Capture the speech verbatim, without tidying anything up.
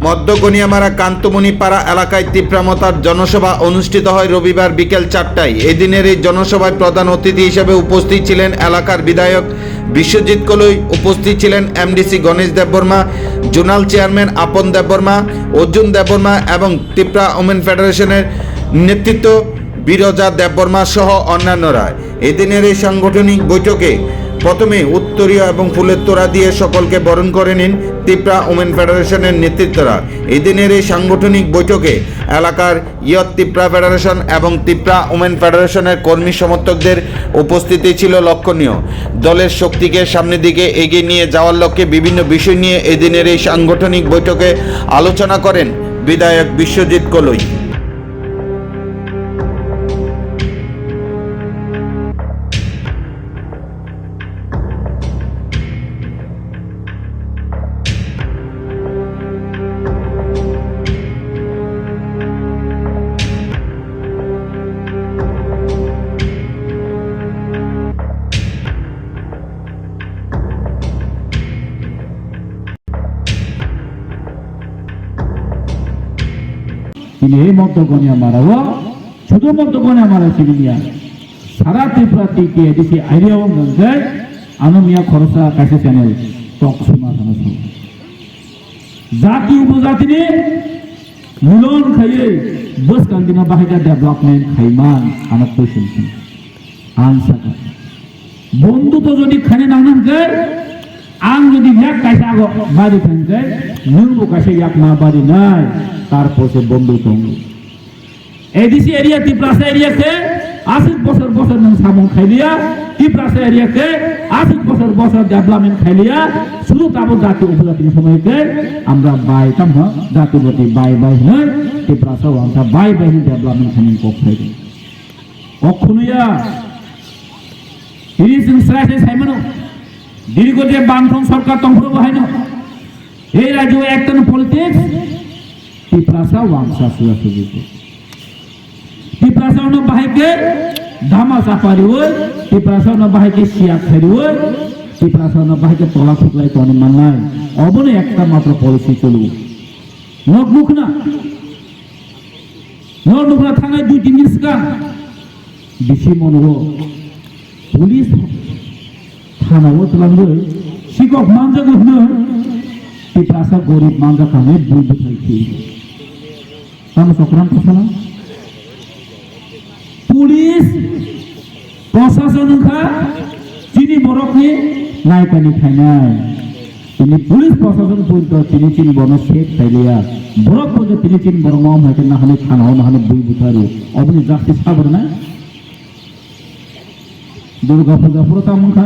মধ্য গনিয়ামারা কান্তমণি পাড়া এলাকায় তিপ্রা মতার জনসভা অনুষ্ঠিত হয় রবিবার বিকেল চারটায়। এদিনের এই জনসভায় প্রধান অতিথি হিসেবে উপস্থিত ছিলেন এলাকার বিধায়ক বিশ্বজিৎ কলই, উপস্থিত ছিলেন এমডিসি গণেশ দেববর্মা, জোনাল চেয়ারম্যান আপন দেববর্মা, অর্জুন দেববর্মা এবং তিপ্রা উমেন ফেডারেশনের নেতৃত্ব বিরজা দেববর্মা সহ অন্যান্যরা। এদিনের এই সাংগঠনিক বৈঠকে প্রথমে উত্তরীয় এবং ফুলের তোড়া দিয়ে সকলকে বরণ করে নেন তিপ্রা উমেন ফেডারেশনের নেতৃত্বরা। এদিনের এই সাংগঠনিক বৈঠকে এলাকার ইয়ত তিপ্রা ফেডারেশন এবং তিপ্রা উমেন ফেডারেশনের কর্মী সমর্থকদের উপস্থিতি ছিল লক্ষণীয়। দলের শক্তিকে সামনের দিকে এগিয়ে নিয়ে যাওয়ার লক্ষ্যে বিভিন্ন বিষয় নিয়ে এদিনের এই সাংগঠনিক বৈঠকে আলোচনা করেন বিধায়ক বিশ্বজিৎ কলই। Tini ei Moddo Goniamara o, sudu Moddo Goniamara sibiniya. Sara Tripura T T A D C area o hwnkhe ano miya khorosa kaisa channel tok sima sana song. Jati upojatini milon khaiwi bwskang dina bahai khe development khaiman ano question khe. Ang sakha. Bondhu to jodi khaina nang nang khe, ang jodi yak kaisa ago bari thang khe, nwng bo kaisa yak ma bari nai, tar pore bondhu tongo. A D C area, Tiprasa area khe aswk bosor bosor nwng samung khailiya, Tiprasa area khe aswk bosor bosor development khailiya, suru tabo jati upojati ni somoi khe amra bai tamo jati jati bai bai hwnwi Tiprasa wangsa bai bai hwnwi development khainani kok khlai di. Kok khunu ya, tini chwng srai srai sai mano, dirgo je bangthong sorkar tongphuru bo haino, ei rajyo ekta no politics, Tiprasa wangsa suya sugi. Tiprasa no bahai khe dama chapa riwi, Tiprasa no bahai khe siya khai riwi, Tiprasa no bahai khe tola thuklai toni mannai. Obono ekta matro policy cholo. Nok nukna. Nok nukna thangnai dui tin din swkang. Bisi mono police thana o twlangwi sikok manjago hwnwi Tiprasa gorib manjak kha hwnwi bui bwthai khi. Tamo chokran thasala? Police prosason wngkha chini borokni naikani khainai. Tini police prosason poito tini chini borokno save khailiya. Borok poito tini chini borokno omo hai khe nahani thana o nahani bui bwthai rw. Oboni justice sabo rwnai? Durga puja phuru tamo wngkha.